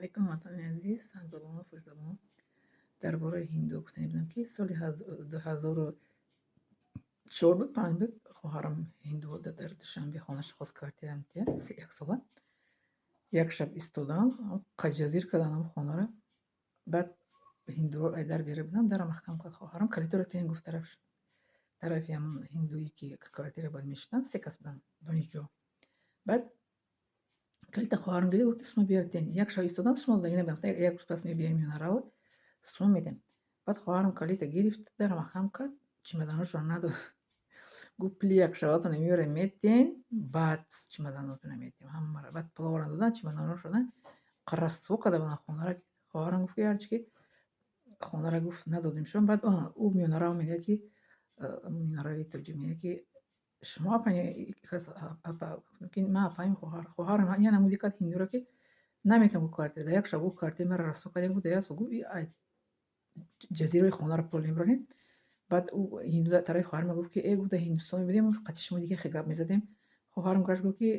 Алайкум, ҳамватанони азиз, ҳамзабону форсизабон. Дар бораи ҳиндуҳо гуфтанӣ будам, ки соли 2004 буд, панҷ буд, хоҳарам ҳиндуҳо дар Душанбе хонаша хост, квартира як сола. Як шаб истодан, қаҷазир кардан ҳам хонара. Баъд ҳиндуҳо ай дар бера буданд, дара маҳкам кард хоҳарам. Калидора тен гуфт тарафи ҳамон ҳиндуе, ки квартира бояд мешуданд, се кас буданд, донишҷӯ. Баъд калита хоҳарам гирифт, гуфт, ки сума биёр тен. Як шаб истодан, сума додагӣ набудам. Як рӯз пас мебиёем миёнарав, сума медем. Баъд хоҳарам калита гирифт, дара маҳкам кард, чемоданошро надод. Гуфт: «Пули якшабатонро меорем, метен, баъд чемоданотонро метем ҳамаро». Баъд пулаворро доданд, чемоданошро доданд. Расво карда буданд хонара. Хоҳарам гуфт, ки ҳарчи ки хонара, гуфт, надодем шумо. Баъд ӯ миёнарав мегӯяд, ки миёнарави тоҷик мегӯяд, ки шумо апа, ки ман апаим хоҳар. Хоҳарам я намуди кард ҳиндуро, ки наметавон, гуфт, квартира. Дар як шаб, гуфт, квартираи маро расво кардем, гуфт, дар як сол, гуфт, ай ҷазираи хонаро пул мебаронем. Баъд ӯ ҳинду тарафи хоҳари ман гуфт, ки э, гуфт, дар Ҳиндустон будем, қати шумо дига хел гап мезадем. Хоҳарам гашт, гуфт, ки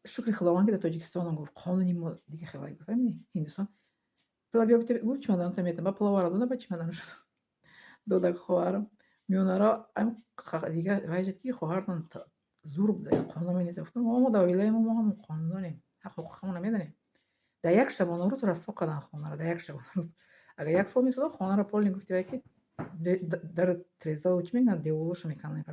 шукри Худованд, ки дар Тоҷикистонам, гуфт, қонуни мо дига хелай, гуфт, фаҳмидӣ? Ҳиндустон пула биё, гуфт, чемоданотро метам. Баъд пулаворро додам, баъд чемоданошро додак хоҳарам. Миёнарав дига вай шуд, ки хоҳаратон зур буда, қонун менависад. Гуфтам: «Мо дар оилаи мо ҳам қонун дорем, ҳақ ҳуқуқамонро медонем». Дар як шабонарӯз расво карданд хонаро, дар як шабонарӯз. Агар як сол месудод, хонаро полный, гуфти вай, ки дар трезаву чӣ мегӯянд, деволошо меканданд.